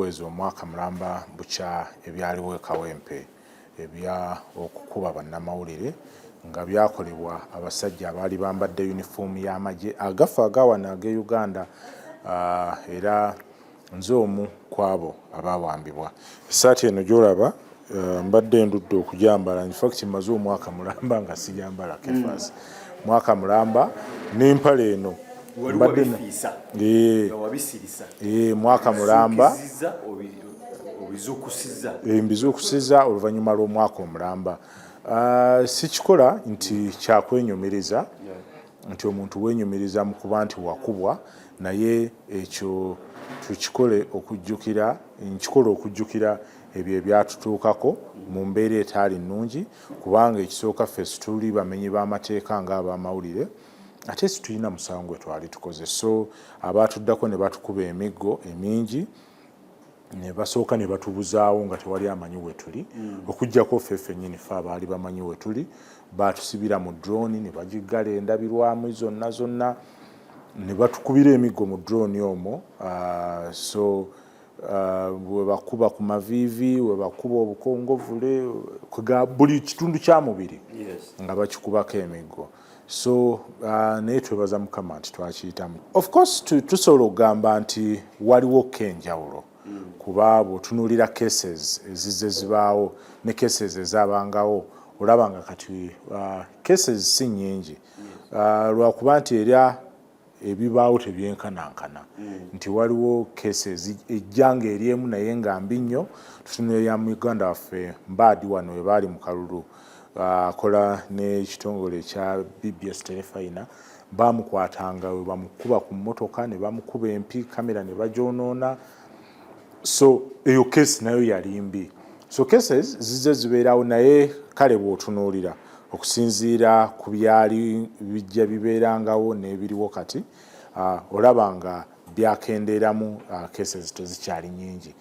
Tuweza omwaka mulamba bukya ebyaliwo e Kawempe ebya okukuba bannamawulire nga byakolebwa abasajja abaali bambadde yunifoomu y'amagye agafa agawano ag'e Uganda. Era nze omu ku abo abaawambibwa. Essaati eno gy'olaba mbadde ndudde okugyambala. In fact, mmaze omwaka mulamba nga sijambala Kefas, mwaka mulamba, n'empale eno Wali mbadde wabifiisa Eh, nga wabisirisa. Eh, mwaka mulamba. Ozuukiziza, obizuukusiza. Mbizuukusiza oluvannyuma lw'omwaka omulamba. Sikikola nti kyakwenyumiriza, nti omuntu wenyumiriza mu kuba nti wakubwa, naye ekyo tukikole okujjukira, nkikola okujjukira ebyo ebyatutuukako mu mbeera etaali nnungi, kubanga ekisooka, ffe situli bamenyi b'amateeka ng'abamawulire, ate situlina musango gwe twali tukoze. So abaatuddako ne batukuba emiggo emingi, ne basooka ne batubuzaawo nga tewali amanyi we tuli, okuggyako ffe ffennyini, ffe abaali bamanyi we tuli. Batusibira mu drone ne bagiggala endabirwamu zonna zonna, ne batukubira emiggo mu drone omwo. So bwe bakuba ku maviivi, we bakuba obukongovule, buli kitundu kya mubiri nga bakikubako emiggo. So naye twebaza Mukama nti twakiyitamu. Of course, tusobola okugamba nti waliwo ko enjawulo, kuba bw'otunuulira cases ezizze zibaawo ne cases ezabangawo, olaba nga kati cases si nnyingi, lwakuba nti era ebibaawo tebyenkanankana, nti waliwo cases ejja nga eri emu naye nga mbi nnyo. Tutunuulira mu Uganda waffe Mbaadi wano we baali mu kalulu, akola n'ekitongole ekya BBS Terefayina, bamukwatanga we bamukuba ku mmotoka ne bamukuba empi, kamera ne bagyonoona. So eyo case nayo yali mbi. So cases zizze zibeerawo, naye kale bw'otunuulira okusinziira ku byali bijja bibeerangawo n'ebiriwo kati, olaba nga byakendeeramu, cases tezikyali nnyingi.